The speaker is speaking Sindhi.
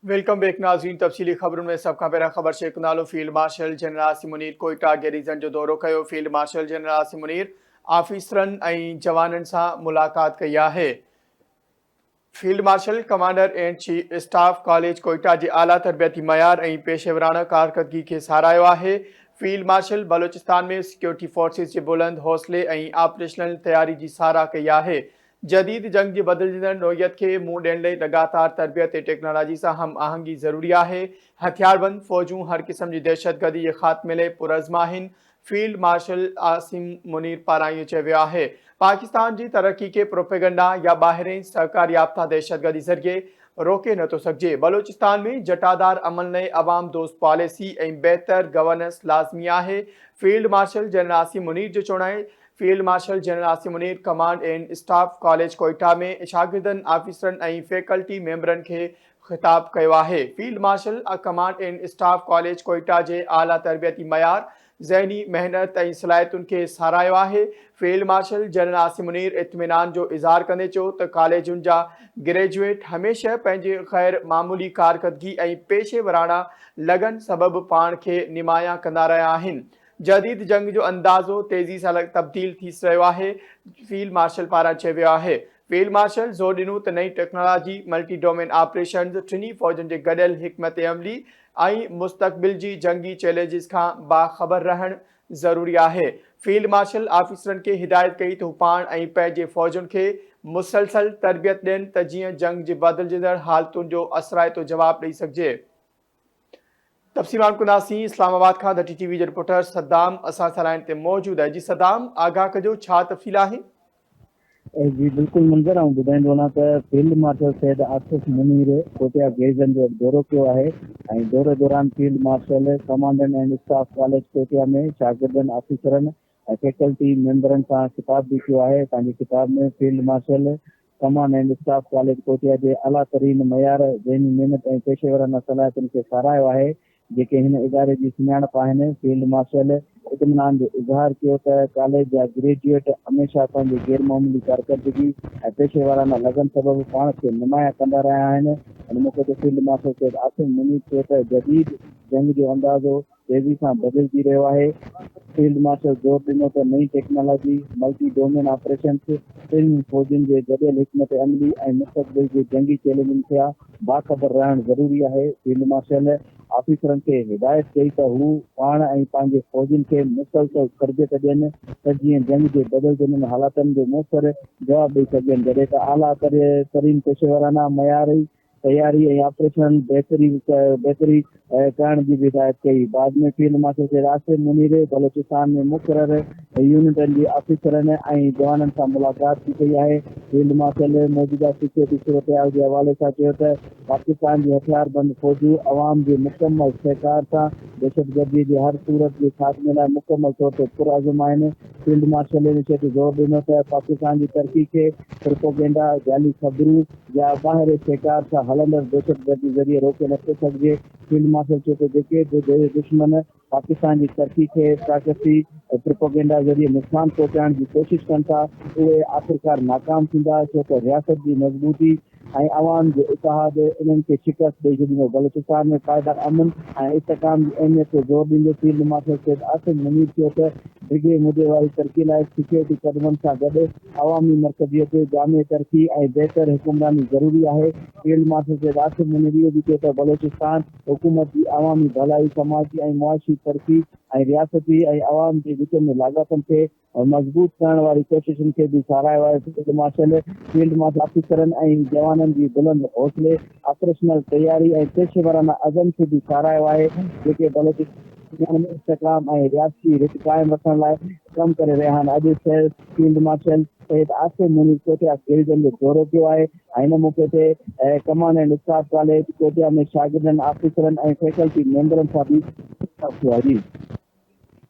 Welcome back ناظرين تفصيلي خبرن ۾ سڀ کان پهريان خبر شيخ نالو field marshal general Asim Munir Quetta garrison جو دورو ڪيو field marshal general Asim Munir آفيسرن ۽ جوانن سان ملاقات ڪئي آهي field marshal commander and chief staff college Quetta جي اعليٰ تربيتي معيار ۽ پيشيوراڻه ڪارڪردگي کي ساراهيو آهي field marshal Balochistan ۾ security forces جي بلند حوصلي ۽ آپريشنل تياري جي ساراهه ڪئي آهي جديد جنگ جي بدلجندڙ نوعيت کي منهن ڏيڻ لئي لڳاتار تربيت ۽ ٽيڪنالاجي سان هم آهنگي ضروري آهي، هٿياربند فوجون هر قسم جي دهشتگردي جي خاتمي لئي پرعزم آهن، فيلڊ مارشل عاصم منير پاران اهو چيو ويو آهي. پاڪستان جي ترقي کي پروپيگنڊا يا ٻاهرين سهڪار يافته دهشتگردي ذريعي روڪي نٿو سگهجي، بلوچستان ۾ جٽادار امن لئي عوام دوست پاليسي ۽ بهتر گورننس لازمي آهي، field marshal general Asim Munir جو چوڻ آهي field marshal general Asim Munir command and staff college Quetta ۾ شاگردن، آفيسرن ۽ فيڪلٽي ميمبرن کي خطاب ڪيو آهي. Field marshal command and staff college Quetta جي اعليٰ تربيتي معيار، ذهني محنت ۽ صلاحيتن کي ساراهيو آهي. Field marshal general Asim Munir اطمينان جو اظهار ڪندي چيو ته ڪاليجن جا گريجوئيٽ هميشه پنهنجي غير معمولي ڪارڪردگي ۽ پيشيوراڻا لگن سبب پاڻ کي نمايان ڪندا رهيا آهن. جديد جنگ جو اندازو تيزي سان تبديل ٿي رهيو آهي، فيلڊ مارشل پاران چيو ويو آهي. فيلڊ مارشل زور ڏنو ته نئين ٽيڪنالاجي، ملٽي ڊومين آپريشنز، ٽنهي فوجن جي گڏيل حڪمت عملي ۽ مستقبل جي جنگي چئلينجز کان باخبر رهڻ ضروري آهي. فيلڊ مارشل آفيسرن کي هدايت ڪئي ته هو پاڻ ۽ پنهنجي فوجن کي مسلسل تربيت ڏين ته جيئن جنگ جي بدلجندڙ حالتن جو اثرائتو جواب ڏئي سگهجي. تفصيل معلوم ڪنداسين اسلام آباد کان ڌٽي ٽي وي جو رپورٽر صدام اسان سان لائن تي موجود آهي جي صدام آگاهه ڪجو ڇا تفصيل آهي. جي بلڪل منظر آئون ٻڌائيندو وڃان ته field marshal Syed Asim Munir Quetta garrison جو دورو ڪيو آهي ۽ دوري دوران field marshal commandant and staff college Quetta ۾ شاگردن آفيسرن ۽ فيڪلٽي ميمبرن سان خطاب به ڪيو آهي پنهنجي خطاب ۾ field marshal command and staff college Quetta جي اعليٰ ترين معيار، ذهني محنت ۽ پيشيورانه صلاحيتن کي ساراهيو آهي، جيڪي هن اداري جي سڃاڻپ آهن. فيلڊ مارشل اطمينان جو اظهار ڪيو ته ڪاليج جا گريجوئيٽ هميشه پنهنجي غيرمعمولي ڪارڪردگي ۽ پيشيورانه لگن سبب پاڻ کي نمايان ڪندا رهيا آهن. ان موقعي تي فيلڊ مارشل سيد عاصم منير چيو ته جديد جنگ جو اندازو تيزي سان بدلجي رهيو آهي. فيلڊ مارشل زور ڏنو ته نئين ٽيڪنالاجي، ملٽي ڊومين آپريشنز، ٽنهي فوجن جي گڏيل حڪمت عملي ۽ مستقبل جي جنگي چئلينجن کان باخبر رهڻ ضروري آهي. فيلڊ مارشل آفيسرن کي هدايت ڪئي ته هو پاڻ ۽ پنهنجي فوجين کي مسلسل تربيت ڏين ته جيئن جنگ جي بدلجندڙ حالاتن جو موثر جواب ڏئي سگهجن جڏهن ته اعليٰ ترين پيشيورانه معياري تياري ۽ آپريشن بهتري بهتري ڪرڻ جي به هدايت ڪئي. بعد ۾ فيلڊ مارشل سيد عاصم منير بلوچستان ۾ مقرر يونٽن جي آفيسرن ۽ جوانن سان ملاقات به ڪئي آهي. فيلڊ مارشل موجوده سيڪيورٽي صورتحال جي حوالي سان چيو ته پاڪستان جون هٿياربند فوجون عوام جي مڪمل سهڪار سان دهشتگردي جي هر صورت جي خاتمي لاء مڪمل طور تي پرعزم آهن. فيلڊ مارشل ان شيء تي زور ڏنو ته پاڪستان جي ترقي کي پروپوگينڊا، جعلي خبرون يا ٻاهرين سهڪار سان هلندڙ دهشتگردي ذريعي روڪي نه ٿو سگهجي. فيلڊ مارشل چيو ته جيڪي به دشمن پاڪستان جي ترقي کي پراڪسي ۽ پروپوگينڊا ذريعي نقصان پهچائڻ جي ڪوشش ڪن ٿا اهي آخرڪار ناڪام ٿيندا ڇو ته رياست جي مضبوطي ۽ عوام جو اتحاد انهن کي شڪست ڏئي ڇڏيندو. بلوچستان ۾ پائيدار امن ۽ استحڪام جي اهميت تي زور ڏيندي فيلڊ مارشل سيد عاصم منير چيو ته ڊگهي مدي واري ترقي لاء سيڪيورٽي قدمن سان گڏ عوامي مرڪزيت، جامع ترقي ۽ بهتر حڪمراني ضروري آهي. فيلڊ مارشل سيد عاصم منير اهو به چيو ته بلوچستان حڪومت جي عوامي ڀلائي، سماجي ۽ معاشي ترقي ۽ رياستي ۽ عوام جي وچ ۾ لاڳاپن کي مضبوط ڪرڻ واري ڪوششن کي به ساراهيو آهي. فيلڊ مارشل فيلڊ مارشل آفيسرن ۽ جوانن جي بلند حوصلي، آپريشنل تياري ۽ پيشيورانه عزم کي به ساراهيو آهي، جيڪي بلوچستان ۾ استحڪام ۽ رياستي رٽ قائم رکڻ لاء ڪم ڪري رهيا آهن. اڄ field marshal Syed Asim Munir Quetta garrison جو دورو ڪيو آهي ۽ ان موقعي تي command and staff college Quetta ۾ شاگردن، آفيسرن ۽ فيڪلٽي ميمبرن سان به خطاب ٿيو آهي. جي.